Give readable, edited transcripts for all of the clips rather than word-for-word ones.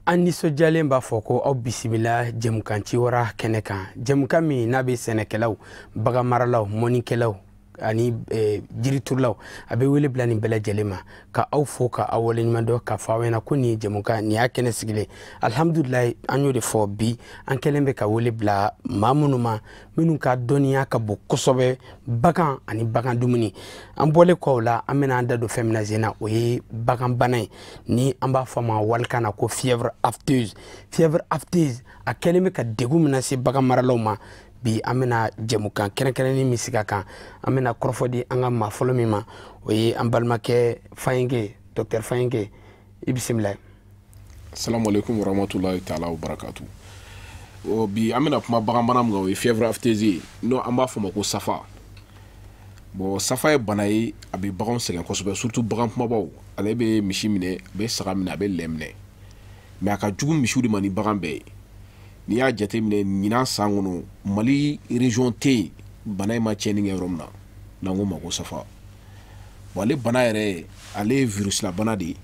An nisɔndiyalen b'a fɔ ko aw bisimila jɛmukan ciwara kɛnɛ kan, jɛmukan min n'a bɛ sɛnɛkɛlaw, baganmaralaw, mɔnnikɛlaw ani jiriturulaw, a bɛ wele bila nin bɛɛ lajɛlen ma ka aw fo ka aw waleɲuman dɔn, k'a fɔ aw ɲɛna ko nin ye jɛmukan nin y'a kɛnɛ sigilen. Alihamudulilayi, an y'o de fɔ bi, an kɛlen bɛ ka wele bila maa minnu ma, minnu ka dɔnniya ka bon kosɛbɛ bagan ani bagan dumuni. An bɔlen kɔ o la, an bɛna an da don fɛn min na sen na, o ye baganbana ye, ni an b'a fɔ a ma walikan na ko fièvre aphteuse. Fièvre aphteuse a kɛlen bɛ ka degun min lase bagan maralaw ma bi, an bɛna jɛmukan kɛrɛnkɛrɛnnen min sigi a kan. An bɛna kɔrɔfɔ di an ka maa fɔlɔ min ma, o ye an balimakɛ Fayinke, docteur Fayinke, i bisimila. Assalamu alaikum warahmatullahi ta'ala wabarakatuh. O bi an bɛna kuma baganbana min kan, o ye fièvre aphteuse ye, n'o an b'a fɔ ma ko safa. Bon, safa ye bana ye, a bɛ baganw sɛgɛn kosɛbɛ, surtout bagan kumabaw. Ale bɛ misi minɛ, a bɛ saga minɛ, a bɛ lɛ minɛ, mais a ka jugu misiw de ma ni bagan bɛɛ ye. N'i y'a jateminɛ ɲinan san kɔnɔ, Mali région tɛ yen bana in ma tiɲɛni kɛ yɔrɔ min na, n'an ko ma ko safa. Bon, ale bana yɛrɛ, ale ye virus la bana de ye,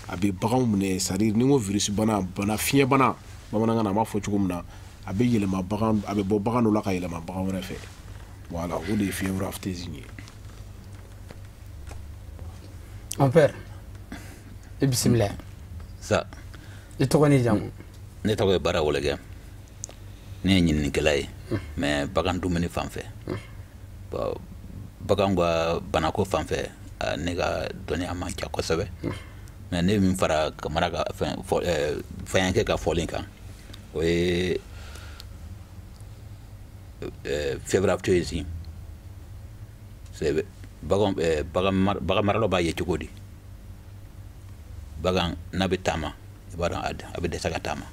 a bɛ baganw minɛ. C'est à dire ni n ko virus bana, bana fiɲɛ bana bamanankan na, an b'a fɔ cogo min na, a bɛ yɛlɛma bagan, a bɛ bɔ bagan dɔ la ka yɛlɛma bagan wɛrɛ fɛ. Voilà, o de ye fièvre aphteuse ye. Mon père, i bisimila. Sa. I tɔgɔ ni jamu? Ne tɔgɔ ye Bara Wɔlɔkɛ, ne ye ɲininikɛla ye, mais bagan dumuni fan fɛ, bagan ka banako fan fɛ, ne ka dɔnniya man ca kosɛbɛ. Mais ne ye min fara Kamara ka fɛn fɔ, Fayinke ka fɔlen kan, o ye fièvre aphteuse. Bagan maralaw b'a ye cogo di? Bagan n'a bɛ taama, i b'a dɔn a bɛ dɛsɛ ka taama,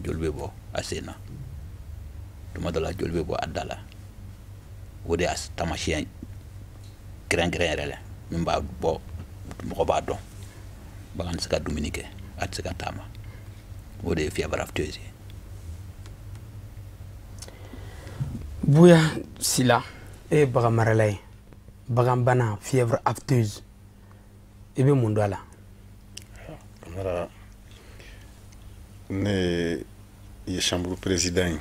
joli bɛ bɔ a sen na, tuma dɔ la joli bɛ bɔ a da la. O de y'a taamasiyɛn kɛrɛnkɛrɛn yɛrɛ la min b'a bɔ, mɔgɔ b'a dɔn bagan tɛ se ka dumuni kɛ, a tɛ se ka taama. O de ye fièvre aphteuse ye. Buya Sila, e ye bagan marala ye, baganbana fièvre aphteuse, i bɛ mun dɔn a la? Kamara, ne ye chambre président ye.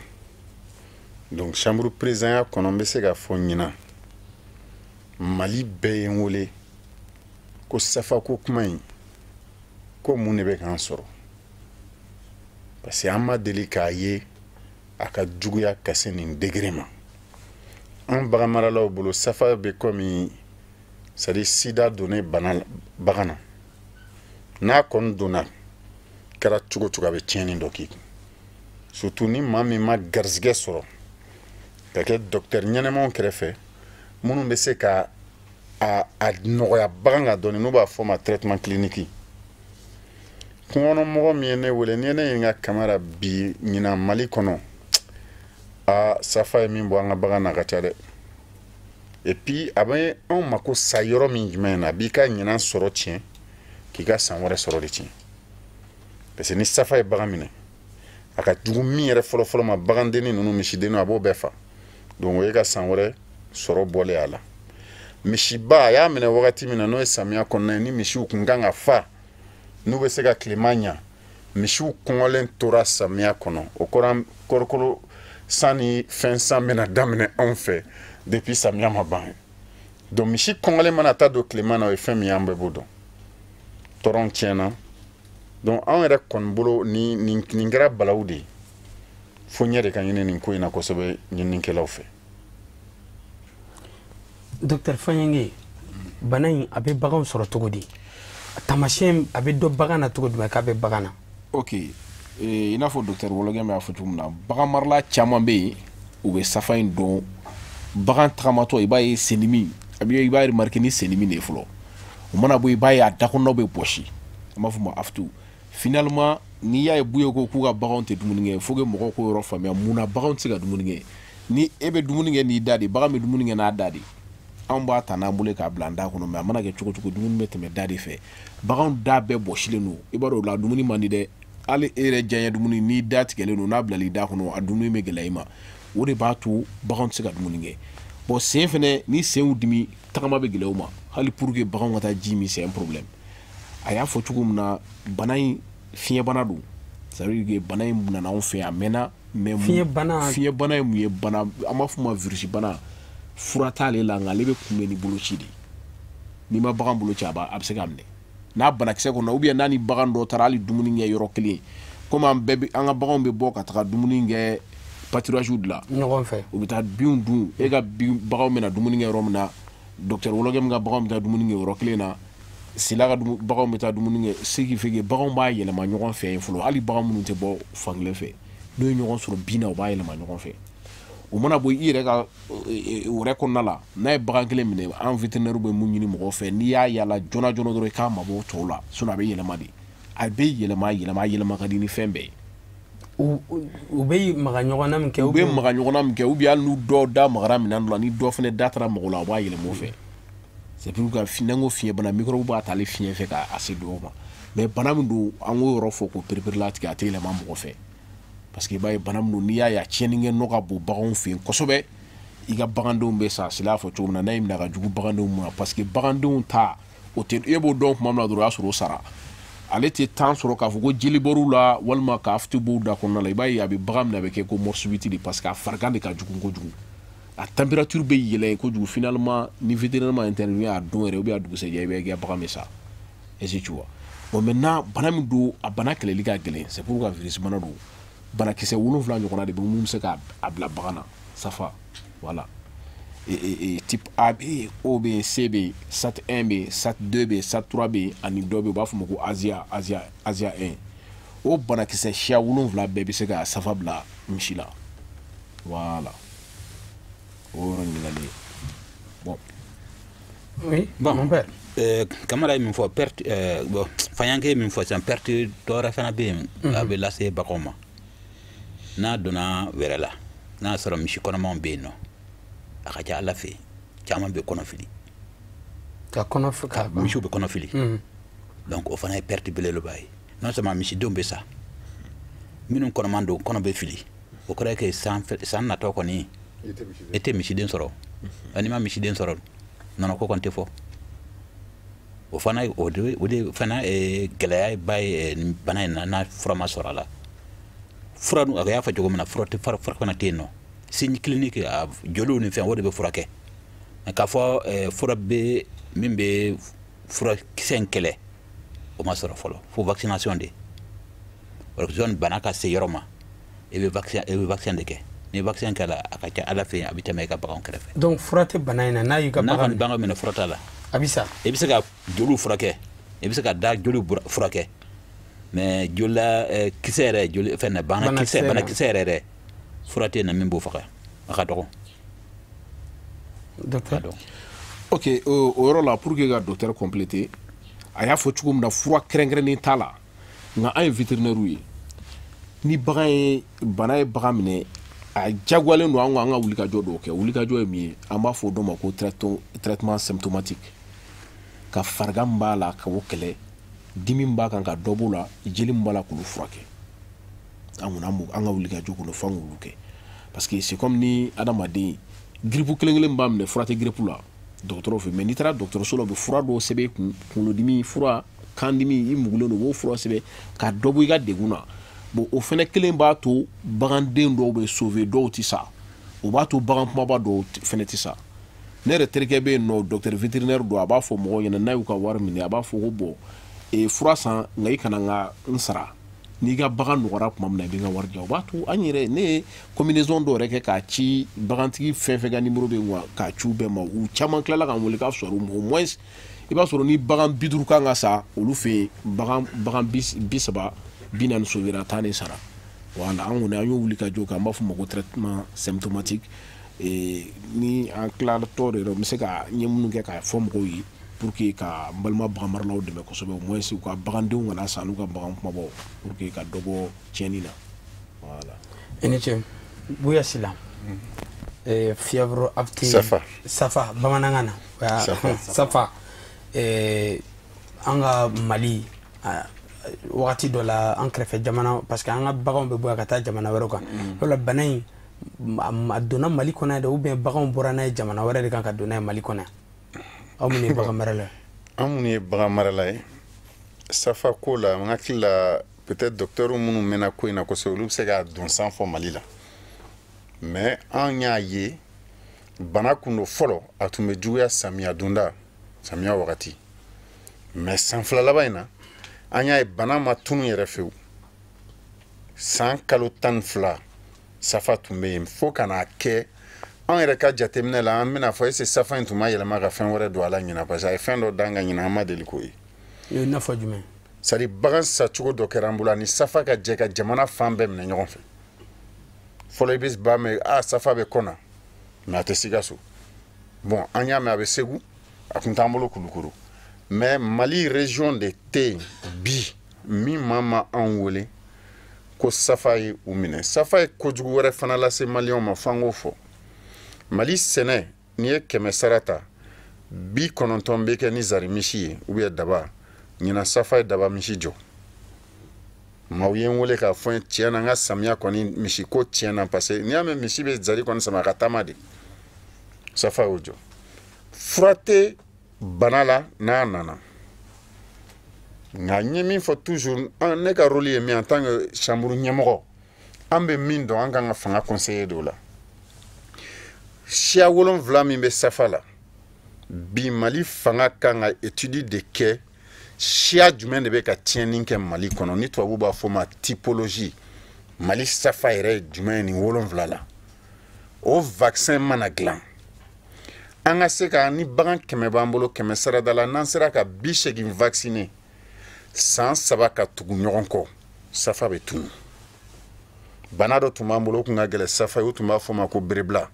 Donc chambre président ya kɔnɔ, n bɛ se k'a fɔ ɲinan Mali bɛɛ ye n wele ko safako kuma in, ko mun de bɛ k'an sɔrɔ, parce que an ma deli k'a ye a ka juguya ka se nin degré ma. An bagan maralaw bolo, safa bɛ komi, c'est à dire sida donnen bana bagan na, n'a kɔni donna kɛra cogo cogo, a bɛ tiɲɛni dɔ k'i kun, surtout ni maa min ma garizigɛ sɔrɔ ka kɛ docteur ɲɛnɛmaw kɛrɛfɛ minnu bɛ se ka a nɔgɔya bagan kan dɔɔni, n'u b'a fɔ o ma traitement clinique. Kungokɔnɔmɔgɔ min ye ne wele, n'i ye ne ɲininka Kamara bi ɲinan Mali kɔnɔ, a safa ye min bɔ an ka bagan na a ka ca dɛ. Et puis a bɛ anw mako sa yɔrɔ min jumɛn na, a b'i ka ɲinan sɔrɔ tiɲɛ, k'i ka san wɛrɛ sɔrɔ de tiɲɛ. Parce que ni safa ye bagan minɛ, a ka jugu min yɛrɛ fɔlɔfɔlɔ ma, bagandennin ninnu, misidenninw, a b'o bɛɛ fa. Donc o ye ka san wɛrɛ sɔrɔ bɔlen a la. Misiba a y'a minɛ wagati min na, n'o ye samiya kɔnɔna ye, ni misiw kun kan ka fa, n'u bɛ se ka tilema ɲa, misiw kɔngɔlen tora samiya kɔnɔ. O kɔrɔ kɔrɔkolo san ni fɛn san bɛna daminɛ anw fɛ depuis samiya ma ban. Donc misi kɔngɔlen mana taa don tilema na, o ye fɛn min ye, an bɛɛ b'o dɔn. Tɔrɔn tiɲɛna. Donc anw yɛrɛ kɔni bolo, nin kɛra balawu de ye. Fo ɲɛ de ka ɲini nin ko in na kosɛbɛ ɲininikɛlaw fɛ. Docteur Fayinke, bana in a bɛ baganw sɔrɔ cogo di? A taamasiyɛn a bɛ dɔn bagan na cogo jumɛn k'a bɛ bagan na? Ok, i n'a fɔ docteur Wɔlɔgɛn b'a fɔ cogo min na, bagan marala caman bɛ yen, u bɛ safa in dɔn. Bagan tagamatɔ, i b'a ye sendimi, i b'a remarquer ni sendimi de ye fɔlɔ. O mana bɔ, i b'a ye a dakɔnɔnaw bɛ bɔsi, an b'a fɔ o ma aftu. Finalement, n'i y'a ye Buye ko k'u ka baganw tɛ dumuni kɛ, faut que mɔgɔw k'o yɔrɔ faamuya, mun na baganw tɛ se ka dumuni kɛ? Ni e bɛ dumuni kɛ n'i da de, bagan bɛ dumuni kɛ n'a da de. Anw b'a ta n'an bolo k'a bila an da kɔnɔ, mais a mana kɛ cogo cogo, dumuni bɛ tɛmɛ da de fɛ. Baganw da bɛɛ bɔsilen don, i b'a dɔn o la dumuni man di dɛ. Hali e yɛrɛ diyaɲɛ dumuni, n'i da tigɛlen don, n'a bilala i da kɔnɔ, a dumuni bɛ gɛlɛya i ma. O de b'a to baganw tɛ se ka dumuni kɛ. Bon, sen fɛnɛ, ni sen y'u dimi, tagama bɛ gɛlɛya u ma. Hali pour que baganw ka taa ji min, c'est un problème. A y'a fɔ cogo min na, bana in Fiɲɛbana don, ça veut dire que bana in nana anw fɛ yan a mɛnna, mais fiɲɛbana ye mun ye? Bana, an b'a f'o ma virus bana, fura t'ale la, nka ale bɛ kunbɛn ni boloci de ye. N'i ma bagan boloci, a bɛ se k'a minɛ n'a banakisɛ kɔnɔ, ou bien n'a ni bagan dɔ taara hali dumuni kɛ yɔrɔ kelen, komi an bɛɛ an ka baganw bɛ bɔ ka taga dumuni kɛ pâturage de la ɲɔgɔn fɛ, u bɛ taa binw dun. E ka baganw bɛna dumuni kɛ yɔrɔ min na, docteur Wologɛm ka baganw bɛ taa dumuni kɛ yɔrɔ kelen na, Sila ka baganw bɛ taa dumuni kɛ, ce qui fait que baganw b'a yɛlɛma ɲɔgɔn fɛ yen fɔlɔ. Hali bagan minnu tɛ bɔ fankelen fɛ, n'u ye ɲɔgɔn sɔrɔ bin na, u b'a yɛlɛma ɲɔgɔn fɛ. O mana bɔ i yɛrɛ ka wɛrɛ kɔnɔna la, n'a ye bagan kelen minɛ, an vétérinaire bɛ mun ɲini mɔgɔw fɛ? N'i y'a yala joona joona dɔrɔn, i k'a mabɔ tɔw la, sinon a bɛ yɛlɛma de, a bɛ yɛlɛma yɛlɛma, a yɛlɛma ka di ni fɛn bɛɛ ye. U bɛ maga ɲɔgɔn na min kɛ, u bɛ maga ɲɔgɔn na min kɛ, ou bien hali n'u dɔw da magara minɛn dɔ la, ni dɔ fana da taara mɔgɔ la, a b'a yɛlɛma o fɛ. C'est pourquoi n'an ko fiɲɛbana, microbe b'a ta ale fiɲɛ fɛ k'a se dɔw ma. Mais bana min don, an k'o yɔrɔ fɔ k'o pereperelatigɛ, a tɛ yɛlɛma mɔgɔ fɛ, parce que i b'a ye bana min don, n'i y'a ye a tiɲɛni kɛ nɔ ka bon baganw fɛ yen kosɛbɛ, i ka bagandenw bɛ sa. Sila y'a fɔ cogo min na, n'a y'i minɛ a ka jugu bagandenw ma, parce que bagandenw ta o tɛ, e b'o dɔn tuma min na dɔrɔn, o y'a sɔrɔ o sara. Ale tɛ temps sɔrɔ k'a fɔ ko jeli bɔr'u la walima k'a futi b'u da kɔnɔna la. I b'a ye a bɛ bagan minɛ, a bɛ kɛ ko mort subite de, parce que a farigan de ka jugu kojugu, a température bɛ yɛlɛ kojugu. Finalement, ni vétérinaire ma intervenir a don yɛrɛ ou bien a dugusɛjɛ, i bɛ kɛ bagan bɛ sa. Est-ce que tu vois? Bon, maintenant, bana min don, a bana kɛlɛli ka gɛlɛn. C'est pourquoi virus bana don, banakisɛ 7 ɲɔgɔnna de bɛ mun bɛ se k'a bila bagan na, safa, voilà. Et type A bɛ yen, O bɛ yen, C bɛ yen, SAT 1 bɛ yen, SAT 2 bɛ yen, SAT 3 bɛ yen, ani dɔ bɛ yen u b'a fɔ o ma ko Asia Asia Asia 1. O banakisɛ siya 7 bɛɛ bɛ se ka safa bila misi la. Voilà, o yɔrɔ ɲininkali ye. Bon. Oui, bon, mon père. Kamara ye min fɔ, perte, bon, Faɲanke ye min fɔ sisan, perte dɔ wɛrɛ fana bɛ yen, a bɛ lase baganw ma n'a donna wɛrɛ la. N'a sɔrɔ misi kɔnɔmaw bɛ yen nɔ, a ka ca Ala fɛ, caman bɛ kɔnɔ fili. Ka kɔnɔ ka misiw bɛ kɔnɔ fili. Donc o fana ye perte belebeleba ye. Non seulement misidenw bɛ sa, minnu kɔnɔman don, kɔnɔ bɛ fili. O kɔrɔ ye que san natɔ kɔni e tɛ misiden sɔrɔ. N'i ma misiden sɔrɔ, nɔnɔ ko kɔni tɛ fɔ. O fana, o de fana ye gɛlɛya ba ye nin bana in na, n'a fura ma sɔrɔ a la. Fura dun, a y'a fɔ cogo min na, fura tɛ, fura fana tɛ yen nɔ. Signe clinique, a joliw ni fɛn, o de bɛ furakɛ. Mais k'a fɔ fura bɛ min bɛ furakisɛ in kɛlɛ, o ma sɔrɔ fɔlɔ, fo vaccination de. O bana ka se yɔrɔ ma, e bɛ vaccin de kɛ. Ni vaccin kɛla, a ka ca Ala fɛ, a bɛ tɛmɛ i ka bagan kɛrɛfɛ. Donc fura tɛ bana in na, n'a y'i ka bagan minɛ, bagan minɛ, fura t'a la. A bɛ sa. I bɛ se ka joliw furakɛ, i bɛ se ka da joliw furakɛ, mais jolila kisɛ yɛrɛ, joli fɛn na, banakisɛ yɛrɛ yɛrɛ, fura tɛ yen na min b'o faga, a ka dɔgɔ. Docteur. Ok, o yɔrɔ la, pour que ka docteur compléter, a y'a fɔ cogo min na, fura kɛrɛnkɛrɛnnen t'a la, nka an ye vétérinaire ye. Ni bagan ye bana ye bagan minɛ, a jagoyalen don an ka wulikajɔ dɔw kɛ. Wulikajɔ ye min ye, an b'a fɔ o dɔ ma ko traitement symptomatique. Ka farigan min b'a la, k'o kɛlɛ, dimi min b'a kan, ka dɔ b'o la, jeli min b'a la, k'olu furakɛ. An kɔni, an ka wulikajɔ kɔnɔ, f'an k'olu kɛ, parce que c'est comme ni adamaden grippe kelen kelen b'a minɛ, fura tɛ grippe la dɔgɔtɔrɔw fɛ, mais n'i taara dɔgɔtɔrɔso la, u bɛ fura dɔw sɛbɛn i kun, kunkolodimi fura, kandimi, i mugulen don, u b'o fura sɛbɛn ka dɔ bɔ i ka degun na. Bon, o fɛnɛ kelen b'a to baganden dɔw bɛ sauver, dɔw tɛ sa. O b'a to bagan kumaba dɔw fɛnɛ tɛ sa. Ne yɛrɛ terikɛ bɛ yen nɔ, docteur vétérinaire don, a b'a fɔ mɔgɔw ɲɛna n'a y'u ka wari minɛ, a b'a fɔ ko bon, fura san, nka i kana n ka n sara. N'i ka bagan nɔgɔra tuma min na, i bɛ n ka wari di. O b'a to an yɛrɛ, ne ye combinaison dɔw yɛrɛ kɛ k'a ci bagantigi fɛn fɛn ka numéro bɛ yen, k'a ci u bɛɛ ma. U caman tilala ka n wele k'a sɔrɔ u ma. Au moins i b'a sɔrɔ ni bagan 50 kan ka sa olu fɛ yen, bagan 30 40 sauvera, 10 de sara. Voilà, an kɔni an y'o wuli ka jɔ kɛ, an b'a fɔ o ma ko traitement symptomatique. Ni an tilatɔ de yɛrɛ, n bɛ se ka n ye minnu kɛ k'a fɔ mɔgɔw ye pour que ka n balima baganmaralaw dɛmɛ kosɛbɛ, au moins u ka bagandenw kana sa n'u ka bagan kumabaw, pour que ka dɔ bɔ tiɲɛni na. Voilà. I ni ce, Buya Sila. Fièvre aphteux. Safa. Safa bamanankan na. Safa. Safa. An ka Mali wagati dɔ la, an kɛrɛfɛ jamana, parce que an ka baganw bɛ bɔ yan ka taa jamana wɛrɛw kan. O la bana in a donna Mali kɔnɔ yan de, ou bien baganw bɔra n'a ye jamana wɛrɛ de kan ka don n'a ye Mali kɔnɔ yan? Aw minnu ye bagan marala ye. An minnu ye bagan marala ye, safa ko la, n hakili la, Peut-être docteur minnu mɛnna ko in na kosɛbɛ, olu bɛ se k'a don san fɔ Mali la. Mais an y'a ye bana kun don fɔlɔ, a tun bɛ juguya samiya donda, samiya wagati. Mais san 2 laban in na, an y'a ye bana ma tunu yɛrɛ fewu. San kalo 12 safa tun bɛ yen, fo ka n'a kɛ an yɛrɛ ka jateminɛ la, an bɛna fɔ est-ce que safa in tun ma yɛlɛma ka fɛn wɛrɛ don a la ɲina, parce que a ye fɛn dɔ d'an kan ɲina, an ma deli k'o ye. I n'a fɔ jumɛn? C'est à dire bagan sacogo dɔ kɛra an bolo, ani safa ka jɛ ka jamana fan bɛɛ minɛ ɲɔgɔn fɛ. Fɔlɔ i bɛ ba mɛn, a safa bɛ Kɔna, mais a tɛ Sikaso. Bon, an y'a mɛn a bɛ Segu, a tun t'an bolo Kulukoro. Mais Mali région de tɛ yen bi min maa ma anw wele ko safa ye u minɛ. Safa ye kojugu wɛrɛ fana lase maliyɛnw ma, f'an k'o fɔ. Mali sɛnɛ, n'i ye 100 sara ta, 90 bɛ kɛ ni zarimisi ye ou bien daba. Ɲinan safa ye daba misi jɔ. Maaw ye n wele k'a fɔ n ye tiɲɛ na, n ka samiya kɔni misi ko tiɲɛ na, parce que n'i y'a mɛn misi bɛ zari kɔni sama a ka taama de. Safa y'o jɔ. Fura tɛ bana la n'a nana. Nka n ye min fɔ toujours, ne ka rôle ye min en tant que chambre ɲɛmɔgɔ, an bɛ min dɔn, an kan ka fanga conseiller de o la. Siya 7 min bɛ safa la bi, Mali fanga kan ka étude de kɛ siya jumɛn de bɛ ka tiɲɛni kɛ Mali kɔnɔ, ni tubabu b'a fɔ ma typologie. Mali safa yɛrɛ ye jumɛn ye nin 7 la? O vaccin mana dilan, an ka se ka ni bagan 100 b'an bolo, 100 sarada la, n'an sera ka 80 vacciner san 3 ka tugu ɲɔgɔn kɔ, safa bɛ tunu. Bana dɔ tun b'an bolo, o tun ka gɛlɛn safa ye, o tun b'a fɔ ma ko berebila,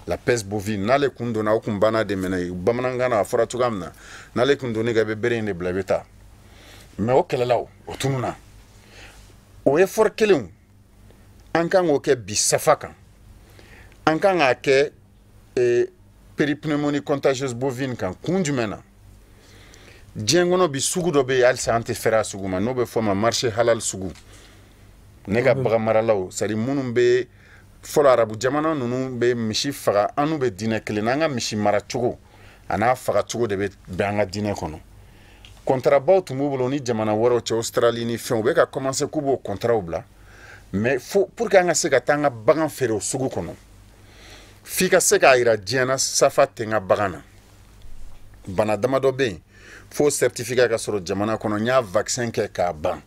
la peste bovine. N'ale kun donna, o kun banna de minɛ. Bamanankan na a fɔra cogoya min na, n'ale kun donna i kan, i bɛ bere in de bila, i bɛ taa. Mais o kɛlɛla, o tununa. O effort kelenw, an kan k'o kɛ bi safa kan. An kan k'a kɛ péripneumonie contagieuse bovine kan. Kun jumɛn na? Diɲɛ kɔnɔ bi sugu dɔ bɛ yen, halisa an tɛ fɛrɛ a sugu ma, n'o bɛ fɔ o ma marché halal sugu. Ne ka bagan maralaw, c'est à dire minnu bɛ fɔlɔ arabu jamana ninnu bɛ misi faga, an n'u bɛ diinɛ kelen na, an ka misi mara cogo a n'a faga cogo de bɛ bɛn an ka diinɛ kɔnɔ. Contrat baw tun b'u bolo ni jamana wɛrɛw cɛ, Australie ni fɛnw, u bɛ ka commencer k'u b'o contrat bila. Mais fo pour que an ka se ka taa an ka bagan feere o sugu kɔnɔ, f'i ka se k'a yira diɲɛ na safa tɛ n ka bagan na. Bana damadɔ bɛ yen, fo certificat ka sɔrɔ jamana kɔnɔ, n y'a vaccin kɛ k'a ban.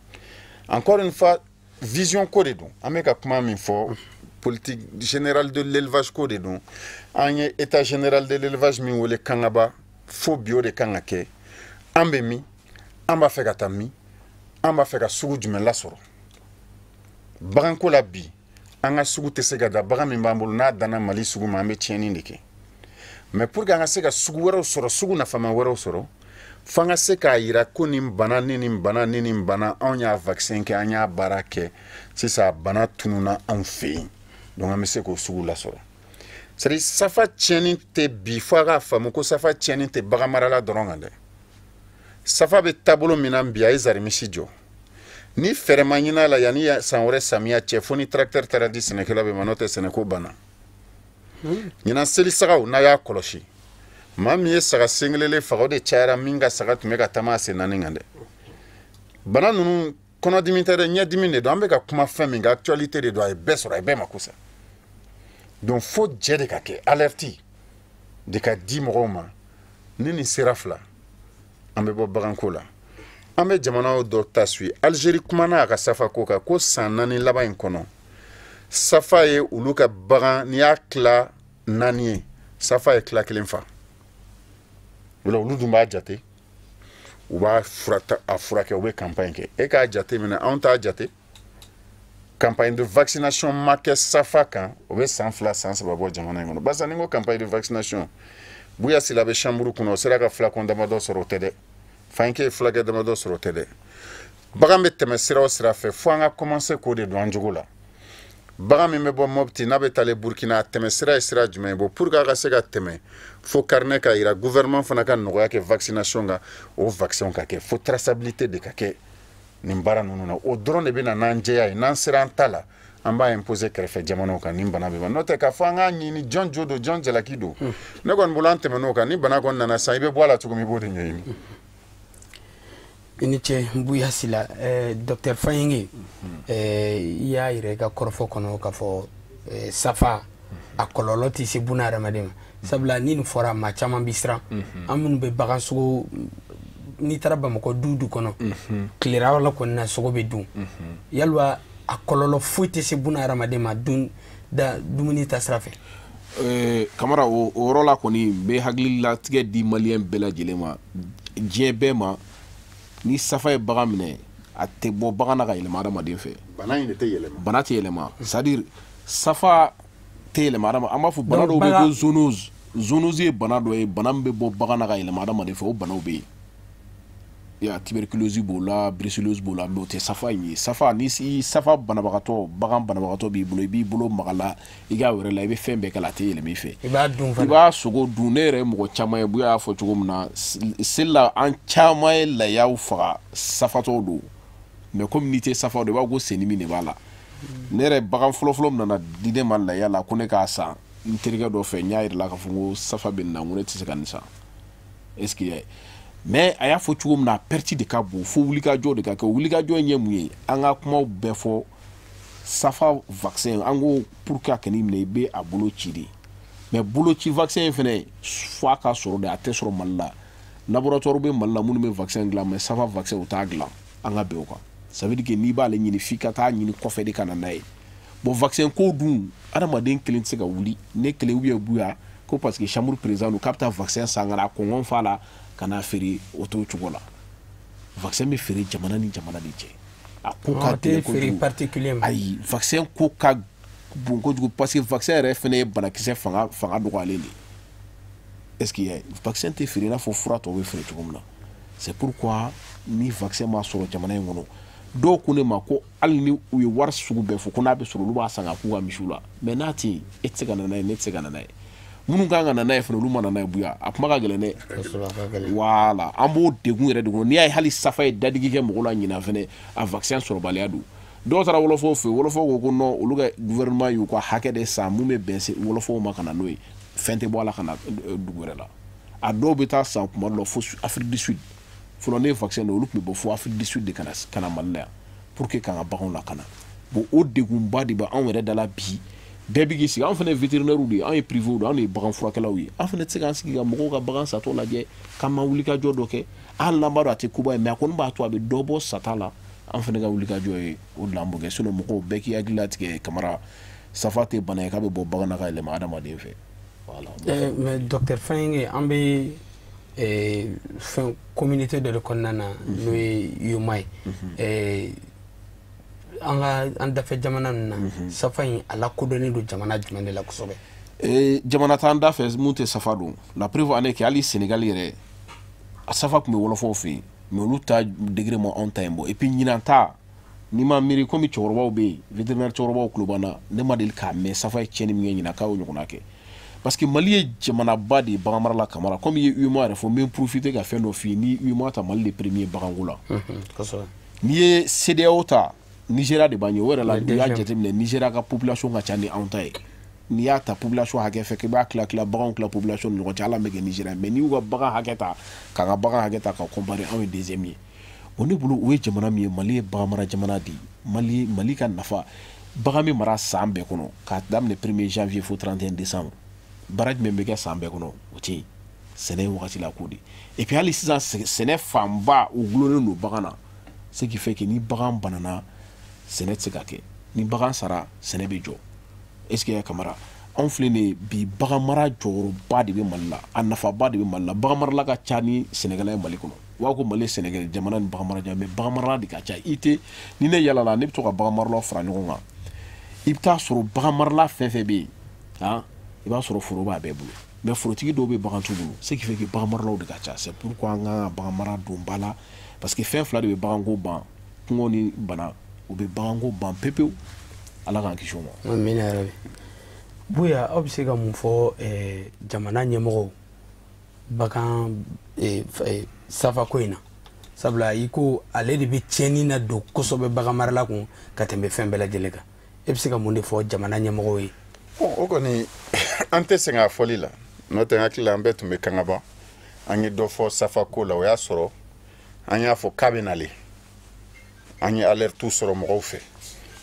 Encore une fois, vision ko de don. An bɛ ka kuma min fɔ, politique générale de l'élevage ko de don. An ye état général de l'élevage min wele Kangaba, fo bi o de kan ka kɛ. An bɛ min, an b'a fɛ ka taa min, an b'a fɛ ka sugu jumɛn lasɔrɔ baganko la bi? An ka sugu tɛ se ka da bagan min b'an bolo, n'a danna Mali sugu ma, an bɛ tiɲɛni de kɛ. Mais pour que an ka se ka sugu wɛrɛw sɔrɔ, sugu nafama wɛrɛw sɔrɔ, f'an ka se k'a yira ko nin bana ni nin bana ni nin bana, anw y'a vaccin kɛ, an y'a baara kɛ, sisan bana tununa anw fɛ yen, donc an bɛ se k'o sugu lasɔrɔ. C'est à dire safa tiɲɛni tɛ bi, fo a k'a faamu ko safa tiɲɛni tɛ bagan marala dɔrɔn kan dɛ. Safa bɛ taabolo min na bi, a ye zarimisi jɔ. Ni fɛɛrɛ ma ɲini a la yanni san wɛrɛ samiya cɛ, fo ni tracteur taara di sɛnɛkɛla bɛɛ ma, n'o tɛ sɛnɛko banna. Ɲinan seli sagaw, n'a y'a kɔlɔsi, maa min ye saga sen kelen faga, o de cayara min ka saga tun bɛ ka taama a sen naani kan dɛ. Bana ninnu kɔnɔdimi tɛ dɛ, ɲɛdimi de don. An bɛ ka kuma fɛn min kan, actualité de don, a ye bɛɛ sɔrɔ, a ye bɛɛ mako sa. Donc fo jɛ de ka kɛ, alerte de ka di mɔgɔw ma. Ni nin sera fila, an bɛ bɔ baganko la. An bɛ jamanaw dɔ ta suit. Algérie kumana a ka safa ko kan, ko san 4 laban in kɔnɔ, safa ye olu ka bagan, n'i y'a tila 4 ye, safa ye tila 1 fa. O la olu dun b'a jate, u b'a furakɛ, u bɛ campagne kɛ. E k'a jate minɛ, anw t'a jate. Campagne de vaccination ma kɛ safa kan, o bɛ san 2 san 3 bɔ jamana in kɔnɔ. Barisa ni n ko campagne de vaccination, Buya Sila bɛ chambre kɔnɔ, o sera ka flacon damadɔ sɔrɔ, o tɛ dɛ. Fanke ye fulakɛ damadɔ sɔrɔ, o tɛ dɛ. Bagan bɛ tɛmɛ sira o sira fɛ, fo an ka commencer k'o de don an jogo la. Bagan min bɛ bɔ Mopti n'a bɛ taalen Burkina, a tɛmɛ sira ye sira jumɛn ye? Bon, pour que a ka se ka tɛmɛ, fo carnet ka yira, gouvernement fana ka nɔgɔya kɛ vaccination kan, o vaccin ka kɛ, fo traçabilité de ka kɛ nin baara ninnu na. O dɔrɔn de bɛ na n'an jɛya ye. N'an sera an ta la, an b'a imposer kɛrɛfɛ jamanaw kan nin bana bɛ ban. N'o tɛ k'a fɔ an k'a ɲini jɔn jo don, jɔn jalaki don, ne kɔni bolo an tɛmɛn'o kan. Ni bana kɔni nana sisan, i bɛ bɔ a la cogo min, i b'o de ɲɛɲini. I ni ce Buya Sila. Docteur Fayinge, i y'a yira i ka kɔrɔfɔ kɔnɔ k'a fɔ safa a kɔlɔlɔ tɛ se buna hadamaden ma, sabula ni nin fɔra, maa caman bɛ siran. An minnu bɛ bagan sogo, n'i taara Bamakɔ du du kɔnɔ, tilera la kɔni na, sogo bɛ dun. Yalima a kɔlɔlɔ foyi tɛ se buna hadamaden ma dun da dumuni ta sira fɛ? Kamara, o yɔrɔ la kɔni, n bɛ hakililatigɛ di maliyɛn bɛɛ lajɛlen ma, diɲɛ bɛɛ ma. Ni safa ye bagan minɛ, a tɛ bɔ bagan na ka yɛlɛma hadamaden fɛ. Bana in de tɛ yɛlɛma. Bana tɛ yɛlɛma, c'est à dire safa tɛ yɛlɛma hadama. An b'a fɔ bana dɔw bɛ yen ko zoonose. Zoonose ye bana dɔ ye, bana min bɛ bɔ bagan na ka yɛlɛma hadamaden fɛ. O banaw bɛ yen ya, tuberculose b'o la, brucellose b'o la, mais o tɛ safa in ye. Safa, ni i safa banabagatɔ, bagan banabagatɔ b'i bolo, i b'i bolo maga la, i ka wɛrɛ la, i bɛ fɛn bɛɛ k'a la, a tɛ yɛlɛma i fɛ. I b'a dun I fana. B'a sogo dun. Ne yɛrɛ ye mɔgɔ caman ye, Buya y'a fɔ cogo min na, seli la, an caman ye layaw faga, safatɔw don. Mais komi n'i tɛ safa dɔn, i b'a fɔ ko sendimi de b'a la. Ne yɛrɛ, bagan fɔlɔfɔlɔ min nana di ne ma laya la ko ne k'a san n terikɛ dɔ fɛ, n y'a yira la k'a fɔ ko safa bɛ nin na, n ko ne tɛ se ka nin san. Est ce que i y'a ye? Mais a y'a fɔ cogo min na, a perte de ka bon, fo wulikajɔ de ka kɛ. Wulikajɔ in ye mun ye? An ka kumaw bɛɛ fɔ, safa vaccin, an ko pour que a kan'i minɛ, i bɛ a bolo ci de. Mais boloci vaccin in fɛnɛ, fo a ka sɔrɔ de, a tɛ sɔrɔ Mali la. Laboratoire bɛ Mali la minnu bɛ vaccin dilan, mais safa vaccin, u t'a dilan. An ka bɛn o kan. Ça veut dire que n'i b'ale ɲini, f'i ka taa ɲini kɔfɛ de ka na n'a ye. Bon, vaccin ko dun, adamaden kelen tɛ se ka wuli, ne kelen ou bien Buya, ko parce que chambre président don, k'a bɛ taa vaccin san ka na a kɔngɔn fa la ka n'a feere. O t'o cogo la. Vaccin bɛ feere jamana ni jamana de cɛ. A ko ka A tɛ gɛlɛn feere kojugu. particulier ma. Ayi, vaccin ko ka bon kojugu, parce que vaccin yɛrɛ fɛnɛ ye banakisɛ fanga dɔgɔyalen de ye. Est ce que i y'a ye? Vaccin tɛ feere i n'a fɔ fura tɔw bɛ feere cogo min na. C'est pourquoi ni vaccin ma sɔrɔ jamana in kɔnɔ, dɔw ko ne ma ko hali ni u ye wari sugu bɛɛ fɔ ko n'a bɛ sɔrɔ, olu b'a san ka k'u ka misiw la. Mais n'a tɛ yen, e tɛ se ka na n'a ye, ne tɛ se ka na n'a ye. Minnu kan ka na n'a ye fana, olu ma na n'a ye. Buya, a kuma ka gɛlɛn dɛ. Kosɛbɛ, a ka gɛlɛn. Voilà, an b'o degun yɛrɛ de kɔnɔ. N'i y'a ye hali safa ye dadigi kɛ mɔgɔ la ɲinan fɛnɛ, a vaccin sɔrɔbaliya don. Dɔw taara wɔlɔfɔw fɛ yen, wɔlɔfɔw ko ko non, olu ka gouvernement y'u ka hakɛ de san mun bɛ bɛn se wɔlɔfɔw ma ka na n'o ye. Fɛn tɛ bɔ a la ka na dugu wɛrɛ la. A dɔw bɛ taa san kuma dɔ la fo Afrique du Sud. Fɔlɔ, ne ye vaccin dɔn, olu tun bɛ bɔ fo Afrique du Sud de ka na Mali la yan pour que k'an ka baganw lakana. Bon, o degunba de bɛ anw yɛrɛ da la bi. Bɛɛ bɛ k'i sigi. Anw fana ye vétérinaire de ye, anw ye privé de ye, anw de ye bagan furakɛlaw ye. An fana tɛ se k'an sigi ka mɔgɔw ka bagan satɔ lajɛ k'an ma wulikajɔ dɔ kɛ. Hali n'an b'a dɔn a tɛ koba ye, mais a kɔni b'a to a bɛ dɔ bɔ sata la. An fana ka wulikajɔ ye o de la an b'o kɛ. Sinon mɔgɔw bɛɛ k'i hakili latigɛ, Kamara, safa tɛ bana ye k'a bɛ bɔ bagan na ka yɛlɛma adamaden fɛ. Voilà. Mais docteur Fayinge, an bɛ fɛn communauté dɔ de kɔnɔna na, n'o ye UEMOA ye. An ka an dafɛ jamana ninnu na, safa in a lakodɔnnen don jamana jumɛn de la kosɛbɛ? Jamana t'an da fɛ mun tɛ safa don. La preuve en est que hali Sénégal yɛrɛ, a safa tun bɛ wɔlɔfɔw fɛ yen, mais olu ta degré ma anw ta in bɔ. Et puis ɲinan ta, n'i ma miiri, komi cɛkɔrɔbaw bɛ yen, vétérinaire cɛkɔrɔbaw tulo b'an na, ne ma deli k'a mɛn safa ye tiɲɛni min kɛ ɲinan k'a y'o ɲɔgɔnna kɛ, parce que Mali ye jamanaba de ye baganmara la. Kamara, komi i ye UEMOA yɛrɛ fɔ, n bɛ n profiter ka fɛn dɔ f'i ye. Ni UEMOA ta, Mali de premier baganko la. N'i ye CEDEAO ta, Nigéria de b'an ɲɛ o yɛrɛ la. Le U y'a deuxième. jateminɛ, Nigéria ka population ka ca ni anw ta ye. N'i y'a ta population hakɛ fɛ k'i b'a tila tila baganw, tila population ni ɲɔgɔn cɛ, ala bɛ kɛ Nigéria. Mais n'i y'u ka bagan hakɛ ta k'an ka bagan hakɛ ta ka comparer, anw ye deuxième ye. O ne bolo, o ye jamana min ye, Mali ye bagan mara jamana de ye. Mali ka nafa, bagan bɛ mara san bɛɛ kɔnɔ, k'a daminɛ 1er janvier fo 31 décembre. Baara jumɛn bɛ kɛ san bɛɛ kɔnɔ? O tɛ yen. Sɛnɛ ye wagati la ko de. Et puis hali sisan, sɛnɛ fanba o gulonnen don bagan na, ce qui fait que ni bagan banana, sɛnɛ tɛ se ka kɛ. Ni bagan sara, sɛnɛ bɛ jɔ. Est ce que ya Kamara, anw filɛ nin ye bi, bagan mara jɔyɔrɔba de bɛ Mali la, a nafaba de bɛ Mali la. Bagan marala ka ca ni sɛnɛkɛla ye Mali kɔnɔ. U b'a fɔ ko Mali ye sɛnɛkɛ jamana ni bagan mara jamana, mais bagan marala de ka ca. I tɛ ni ne yalala, ne bɛ to ka bagan maralaw fara ɲɔgɔn kan, i bɛ taa sɔrɔ bagan marala fɛn fɛn bɛ yen, han, i b'a sɔrɔ foro b'a bɛɛ bolo, mais forotigi dɔw bɛ bagan t'u bolo, ce qui fait que bagan maralaw de ka ca. C'est pourquoi an kan ka bagan mara don ba la, parce que fɛn fila de bɛ baganko ban: kungo ni bana. U bɛ baganko ban pepewu. Ala k'an kisi o ma. Amina yarabi. Buya, aw bɛ se ka mun fɔ jamana ɲɛmɔgɔw bagan safako in na? Sabula i ko ale de bɛ tiɲɛni na don kosɛbɛ bagan marala kun ka tɛmɛ fɛn bɛɛ lajɛlen kan. E bɛ se ka mun de fɔ jamana ɲɛmɔgɔw ye? Bon, o kɔni, an tɛ sɛgɛn a fɔli la, n'o tɛ n hakili la an bɛɛ tun bɛ Kangaba, an ye dɔ fɔ safako la. O y'a sɔrɔ An y'a fɔ k'a bɛ nalen, an ye alerte sɔrɔ mɔgɔw fɛ.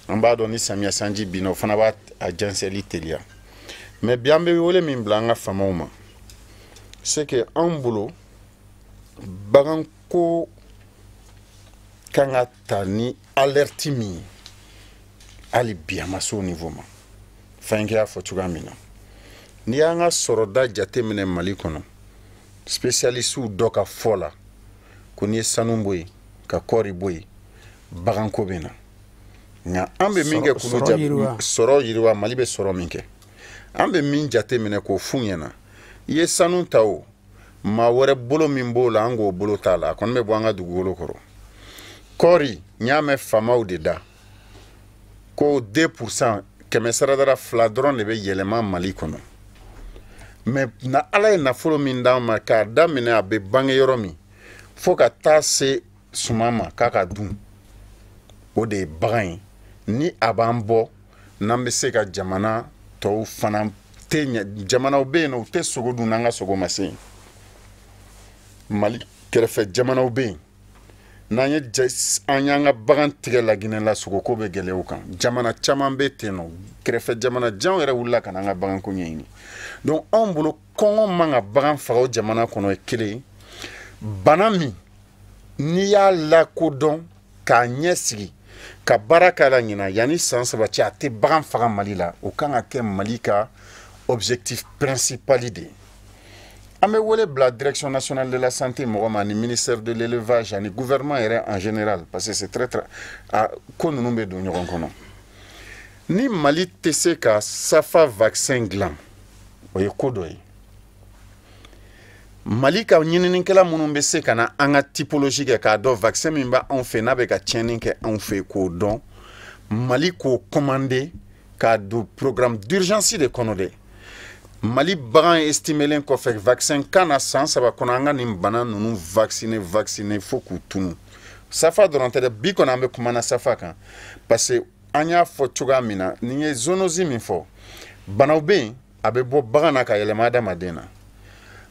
An b'a dɔn ni samiya sanji binna, o fana b'a a jɛnsɛnli teliya. Mais bi, an bɛ wele min bila an ka faamaw ma, c'est que anw bolo, baganko kan ka ta ni alerte min ye, hali bi a ma se o niveau ma. Fɛnkɛ y'a fɔ cogoya min na, n'i y'an ka sɔrɔda jateminɛ Mali kɔnɔ, spécialistes dɔ ka fɔ la ko n'i ye sanu bɔ yen ka kɔɔri bɔ yen, baganko bɛ na. Nka an bɛ min kɛ k'olu Sɔrɔ yiriwa. Sɔrɔ yiriwa, Mali bɛ sɔrɔ min kɛ, an bɛ min jateminɛ k'o f'u ɲɛna, i ye sanu ta o, maa wɛrɛ bolo min b'o la, an k'o bolo t'a la, a kɔni bɛ bɔ an ka dugukolo kɔrɔ. Kɔɔri, n y'a mɛn faamaw de da ko 2 %, 100 saradara 2 dɔrɔn de bɛ yɛlɛma Mali kɔnɔ. Mais na Ala ye nafolo min d'an ma, k'a daminɛ a bɛ bange yɔrɔ min fo ka taa se suman ma k'a ka dun, o de ye bagan ye. Ni a b'an bɔ, n'an bɛ se ka jamana tɔw fana tɛ ɲɛ. Jamanaw bɛ yen nɔ, u tɛ sogo dun n'an ka sogo ma se yen. Mali kɛrɛfɛ jamanaw bɛ yen, n'an ye an y'an ka bagan tigɛ Laginɛ la, sogoko bɛ gɛlɛya u kan. Jamana caman bɛ ten nɔ, kɛrɛfɛ jamana janw yɛrɛ wulila ka n'an ka baganko ɲɛɲini. Donc anw bolo, kɔngɔ man ka bagan faga o jamana kɔnɔ ye kelen ye. Bana min n'i y'a lakodɔn k'a ɲɛ sigi ka baara k'a la ɲina, yanni san 3 cɛ, a tɛ bagan faga Mali la, o kan ka kɛ Mali ka objectif principal de ye. An bɛ wele bila Direction nationale de la santé mɔgɔ ma, ani ministère de l'élevage, ani gouvernement yɛrɛ en général, parce que c'est très très a ko ninnu bɛ don ɲɔgɔn kɔnɔ. Ni Mali tɛ se ka safa vaccin dilan, o ye ko dɔ ye. Mali ka ɲininikɛla minnu bɛ se ka na an ka typologie kɛ k'a dɔn vaccin min bɛ anw fɛ, n'a bɛ ka tiɲɛni kɛ anw fɛ, k'o dɔn, Mali k'o commander k'a don programme d'urgence de kɔnɔ dɛ. Mali bagan estimelen kɔfɛ vaccin kan na, san 3 kɔnɔ, an ka nin bana ninnu vacciner fo k'u tunu. Safa dɔrɔn tɛ dɛ, bi kɔni an bɛ kuma na safa kan, parce que an y'a fɔ cogoya min na, nin ye zoonose min fɔ, banaw bɛ yen, a bɛ bɔ bagan na ka yɛlɛma adamaden na.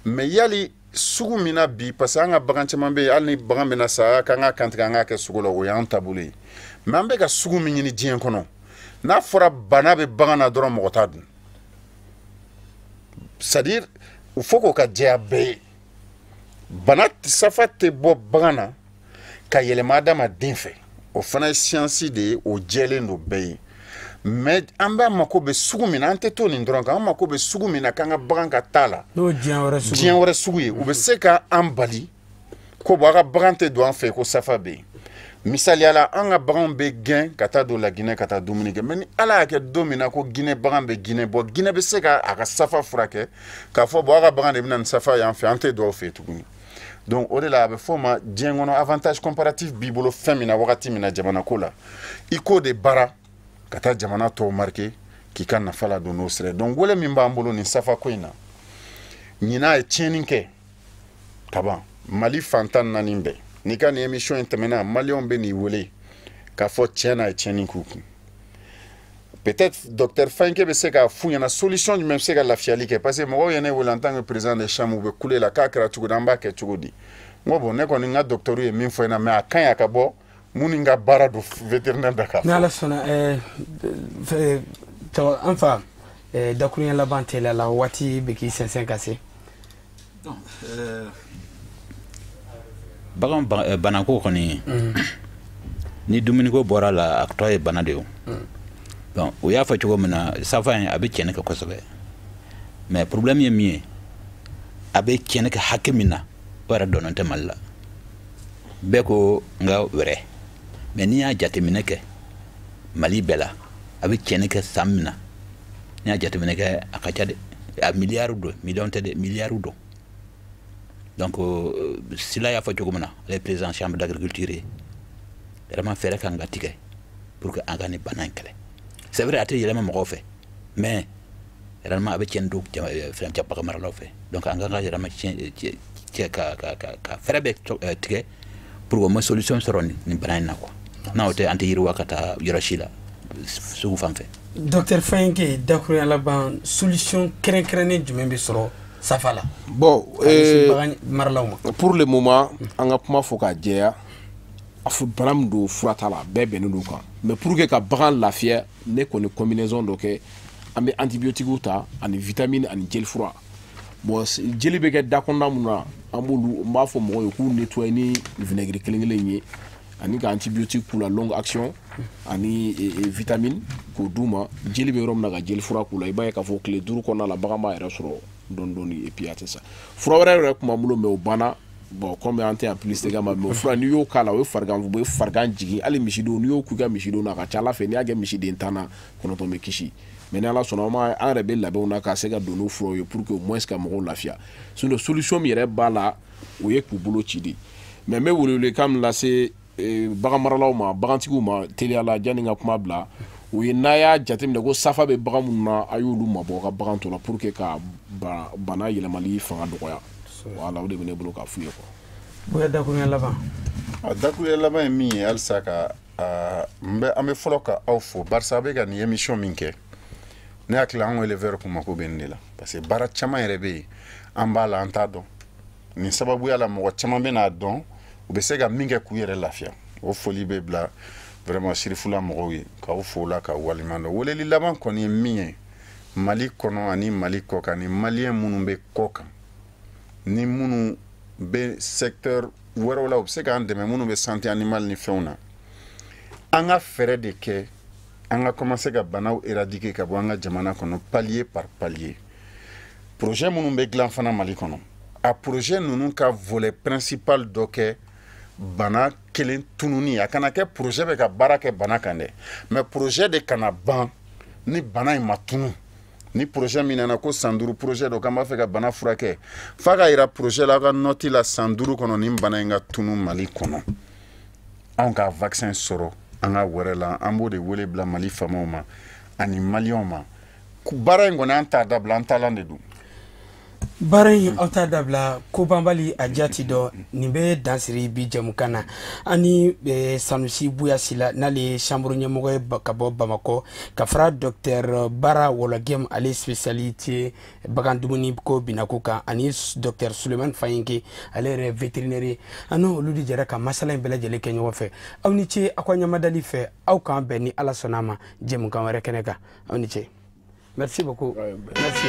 Mais yali sugu min na bi, parce que an ka bagan caman bɛ yen, hali ni bagan bɛna sa, k'an ka kantigɛ, an k'a kɛ sugu la, o y'an taabolo ye. Mais an bɛ ka sugu min ɲini diɲɛ kɔnɔ, n'a fɔra bana bɛ bagan na dɔrɔn, mɔgɔ t'a dun. C'est à dire, il faut k'o ka jɛya bɛɛ ye, bana safa tɛ bɔ bagan na ka yɛlɛma adamaden fɛ, o fana ye science de ye, o jɛlen don bɛɛ ye. Mais an b'a mako bɛ sugu min na, an tɛ to nin dɔrɔn kan, an mako bɛ sugu min na k'an ka bagan ka taa la. N'o diɲɛ wɛrɛ sugu. Diɲɛ wɛrɛ sugu ye, u bɛ se ka an bali ko bon, a ka bagan tɛ don an fɛ ko safa bɛ yen. Misaliya la, an ka baganw bɛ gɛn ka taa don Laginɛ ka taa dumuni kɛ. Mais ni Ala y'a kɛ don min na ko Ginɛ bagan bɛ Ginɛ bɔ, Ginɛ bɛ se ka a ka safa furakɛ k'a fɔ bon, a ka bagan de bɛ na ni safa y'an fɛ, an tɛ don aw fɛ tuguni. Donc o de la, a bɛ fɔ o ma diɲɛ kɔnɔ, avantage comparatif b'i bolo fɛn min na wagati min na jamana ko la, i k'o de baara ka taa jamana tɔw marqué k'i ka nafa ladon n'o sira ye. Donc wele min b'an bolo nin safa ko in na, ɲinan ye tiɲɛni kɛ kaban Mali fan 14 bɛɛ. N'i ka nin émission in tɛmɛna, Maliyɛnw bɛ n'i wele k'a fɔ tiɲɛ na, a ye tiɲɛni k'u kun. Peut-être docteur Fayinké bɛ se k'a f'u ɲɛna solution jumɛn bɛ se ka lafiyali kɛ, parce que mɔgɔw ye ne wele en tant que président des chambres, u bɛ kule la k'a kɛra cogo di, an b'a kɛ cogo di. N ko bon, ne kɔni n ka docteur ye min fɔ n ɲɛna, mais a ka ɲi a ka bɔ minnu ka baara don vétérinaire da k'a Ni Ala fɔ. sɔnna, tɔgɔ an fa, dakuruɲɛ laban teliya la, waati bɛ k'i sɛnsɛn ka se. Donc, bagan banako kɔni, ni dumuniko bɔra la, a tɔ ye bana de ye o. Donc o y'a fɔ cogo min na, safa in a bɛ tiɲɛni kɛ kosɛbɛ, mais problème ye min ye, a bɛ tiɲɛni kɛ hakɛ min na, o yɛrɛ dɔnnen tɛ Mali la. Bɛɛ ko n ka wɛrɛ, mais n'i y'a jateminɛ kɛ Mali bɛɛ la, a bɛ tiɲɛni kɛ san min na, n'i y'a jateminɛ kɛ, a ka ca dɛ, a miliyari don, miliyɔn tɛ dɛ, miliyari don. Donc Sila y'a fɔ cogo min na, ale ye président chambre d'agriculture ye, vraiment fɛɛrɛ kan ka tigɛ pour que an ka nin bana in kɛlɛ. C'est vrai, a tɛ yɛlɛma mɔgɔw fɛ, mais réellement a bɛ tiɲɛni don fɛn bagan maralaw fɛ. Donc an kan ka yɛlɛma tiɲɛ cɛ ka fɛɛrɛ bɛ tigɛ pour que au moins solution sɔrɔ nin bana in na quoi. N'a o tɛ, an tɛ yiriwa ka taa yɔrɔ si la sugu fan fɛ. Docteur Fayinké, dakuruɲɛ laban, solution kɛrɛnkɛrɛnnen jumɛn bɛ sɔrɔ? safa la? Bon, bagan maralaw ma. Pour le moment, an ka kuma fɔ ka jɛya, a fɔ bana min don, fura t'a la, bɛɛ bɛnnen don kan. Mais pour que ka bagan lafiya, ne kɔni combinaison dɔ kɛ, an bɛ antibiotiques ta ani vitamine ani jeli fura. Bon, jeli bɛ kɛ da kɔnɔna mun na, an b'olu, n b'a fɔ mɔgɔw ye k'u nettoyer ni vinaigre kelen kelen ye, ani ka antibiotique k'u la longue action ani vitamine k'o d'u ma. Jeli bɛ yɔrɔ min na, ka jeli fura k'u la, i b'a ye k'a fɔ tile 5 kɔnɔna la, bagan b'a yɛrɛ sɔrɔ dɔɔni dɔɔni. Et puis a tɛ sa. Fura wɛrɛ yɛrɛ tun b'an bolo, mais o banna. Bon, comme an tɛ yan publicité kama, mais o fura, n'i y'o k'a la, o ye farigan, o bɛ farigan jigin. Hali misidenw, n'i y'o k'u ka misidenw na, a ka ca Ala fɛ, n'i y'a kɛ misiden 10 na, 9 bɛ kisi. Mais ni Ala sɔnna, an yɛrɛ bɛ labɛnw na ka se ka don n'o furaw ye pour que au moins ka mɔgɔw lafiya. Sinon solution min yɛrɛ b'a la, o ye k'u bolo ci de. Mais n bɛ welewelekan min lase bagan maralaw ma, bagantigiw ma, teliya la, janni n ka kuma bila, o ye n'a y'a jateminɛ ko safa bɛ bagan minnu na, a y'olu mabɔ ka bagan tɔ la pour que ka bana yɛlɛmali fanga dɔgɔya. Voilà, o de bɛ ne bolo k'a f'u ye quoi. Bonya dakuruɲɛ laban. A dakuruɲɛ laban ye min ye, halisa ka n bɛ an bɛ fɔlɔ ka aw fo, barisa a bɛ ka nin émission min kɛ, ne hakili la anw éleveurs kun mako bɛ nin de la, parce que baara caman yɛrɛ bɛ yen, an b'a la, an t'a dɔn. Nin sababuya la, mɔgɔ caman bɛ n'a dɔn, u bɛ se ka min kɛ k'u yɛrɛ lafiya. O foli bɛ bila vraiment Sirifula mɔgɔw ye, k'aw fo la, ka waleɲuman dɔn. Weleli laban kɔni ye min ye, Mali kɔnɔ ani Mali kɔ kan, ni maliyɛn minnu bɛ kɔ kan, ni minnu bɛ secteur wɛrɛw la, u bɛ se k'an dɛmɛ, minnu bɛ santé animale ni fɛnw na, an ka fɛɛrɛ de kɛ, an ka commencer ka banaw éradiquer ka bɔ an ka jamana kɔnɔ, palier par palier. Projet minnu bɛ dilan fana Mali kɔnɔ, a projet ninnu ka volet principal dɔ kɛ bana kelen tununi. A kana kɛ projet bɛ ka baara kɛ bana kan dɛ, mais projet de kana ban ni bana in ma tunu. Ni projet min nana ko san 5 projet dɔ k'an b'a fɛ ka bana furakɛ, f'a ka yira projet la, aw ka note la, san 5 kɔnɔ nin bana in ka tunu Mali kɔnɔ, anw ka vaccin sɔrɔ an ka wɛrɛ la. An b'o de wele bila Mali faamaw ma ani maliyɛnw ma. Baara in kɔni, an t'a dabila, an taalan de don. Baara in, aw t'a dabila. Ko banbali a jati dɔ nin bɛ dansiri bi jamukan na. Ani Sanusi Buya Sila, n'ale ye chambre ɲɛmɔgɔ ye ka bɔ Bamakɔ, ka fara docteur Bara Wɔlɔgɛm, ale spécialité bagan dumuni ko binako kan, ani docteur Sulemani Fayinke, ale yɛrɛ vétérinaire ye. An n'olu de jɛra ka masala in bɛɛ lajɛlen kɛ ɲɔgɔn fɛ. Aw ni ce aw ka ɲamadali fɛ. Aw k'an bɛn ni Ala sɔnna a ma jɛmukan wɛrɛ kɛnɛ kan. Aw ni ce. Merci beaucoup. Merci.